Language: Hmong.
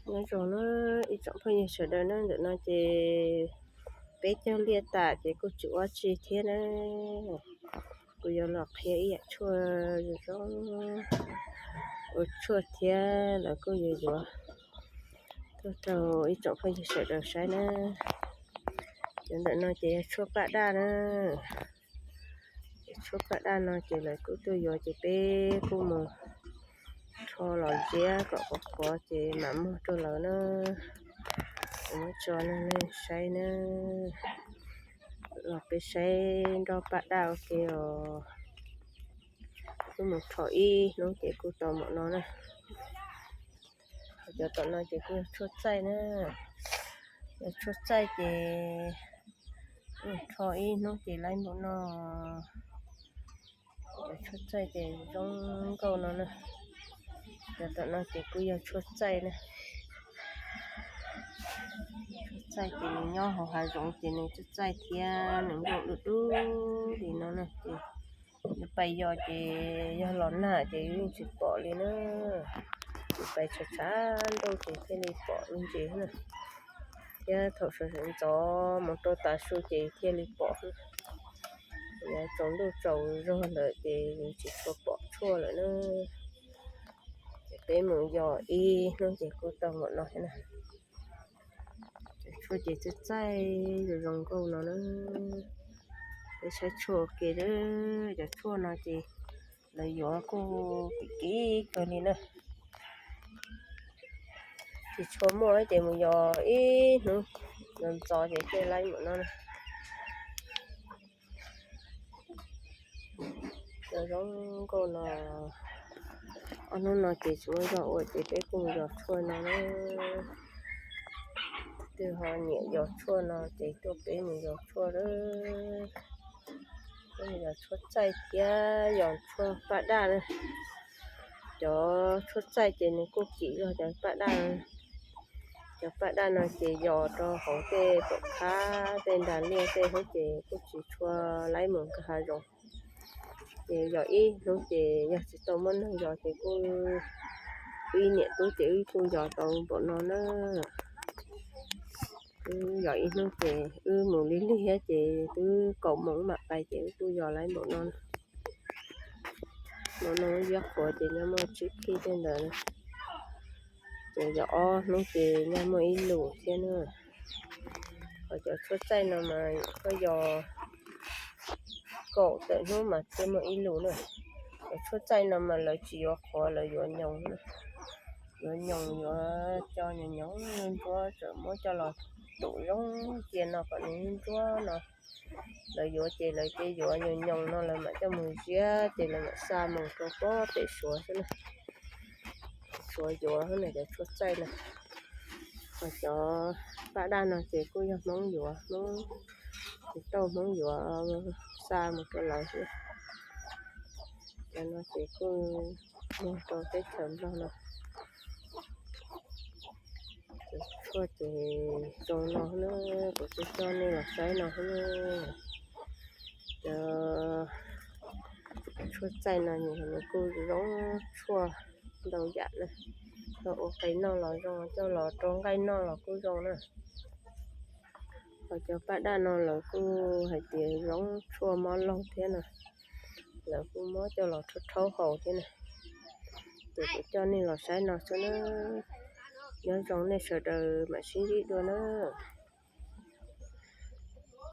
Nyob zoo na ib tsoom phooj ywg sawv daws na, ntawm no ces peb cog liaj tas ces kuj tsis ua tsi thiab na. Kuv yuav los qhia ib yam tshuaj zoo zoo, ua tshuaj thiab lawv kuj yuav yuav tuaj rau ib tsoom phooj ywg sawv daws saib na. Cov ntawm no ces yog tshuaj paj daj na. Tshuaj paj daj no ces lawv kuj tuaj yuav ces peb kuj mus rho los ziab kom qhuav qhuav ces mam muag rau lawv na. Kuv muab tso nej saib na. Los peb saib nroj paj daj ua ke os. Kuj mus rho ib hnub ces kuj tau npaum no na. Cov tom no ces kuj yog tshuaj txaij na. Yog tshuaj txaij ces rho ib hnub ces laib npaum no. Cov tshuaj txaij ces zoo nkauj no na. Cov tom no ces kuj yog tshuaj txaij na. Tshuaj txaij ces nws nyob hauv hav zoov ces nws txaij txaij thiab nws nkauj dub dub li no na ces nws pais yos ces yog los nag ces yeej tsis pom li na. Nws pais tshav tshav ntuj ces thiaj li pom me ntsis na. Thiab thaum sawv ntxov mus rau tav su ces thiaj li pom. Yav tsaus ntuj tsaus zog ntawd ces tsis tshua pom tshuaj lawm na. Ces peb mus yos ib hnub ces kuj tau npaum no thiab na. Cov tshuaj ces txaij txaij zoo zoo nkauj no na. Peb saib tshuaj ua ke, cov tshuaj no ces lawv yuav kuj kim kim kawg li na. Tsis tshua muaj ces mus yos ib hnub ntxov ntxov ces thiaj laib npaum no na. Cov zoo nkauj no, ob hnub no ces tsis muaj zog ua ces peb kuj mus yos tshuaj no na. Twg ho nyiam yos tshuaj no ces tuaj peb mus yos tshuaj lawm. Peb mus yos tshuaj txaij thiab yos tshuaj paj daj na. Cov tshuaj txaij ces nws kuj kim zog cov paj daj. Cov paj daj no ces yos rau hauv tej tom qab tej nras liaj tej xwb ces kuj tsis tshua laib mus nkag hav zoov. Ces yos ib hnub ces yog tsis tau muaj neeg yos ces kuj, wb niam tub ces wb kuj yos tau npaum no na. Wb yos ib hnub ces wb mus lig lig thiab ces twb kaum moos mam pais ces wb kuj yos laib npaum no. Npaum no ziab qhuav ces nyob muaj tsib phij tej ntawd. Ces yog ob hnub ces nyob muaj ib lus thiab na. Ho cov tshuaj txaij no mas koj yos kaum tawm hnub mas thiaj muaj ib lus na. Cov tshuaj txaij no mas lawv tsis yuav qhuav, lawv yuav nyoos, yuav nyoos yuav coj nyoos nyoos ntsuab tseem muab coj los tum zoo cia no kom nws ntsuab no. Lawv yuav ces lawv ces yuav nyoos nyoos no lawv mam coj mus ziab ces lawv mam xa mus rau pob pem Suav xwb na. Suav yuav na cov tshuaj txaij no. Ho cov paj daj no ces kuj yog Hmoob yuav, Hmoob, tsis tau Hmoob yuav xa mus rau lawv xwb. Cov no ces kuj muag rau teb chaws Nplog no. Cov tshuaj ces zoo no na, kuv coj nej los saib no na. Cov tshuaj txaij no nws kuj zoo tshuaj ntau yam na. Coj ua qe noj los zoo, coj los rau nqaij noj los kuj zoo na. Ho cov paj daj no lawv kuj hais tias zoo tshuaj mob laug thiab na. Lawv kuj muab coj los rhaub rhaub haus thiab na. Ces kuv coj nej los saib no xwb na. Nyob zoo nej sawv daws mam sib ntsib dua na.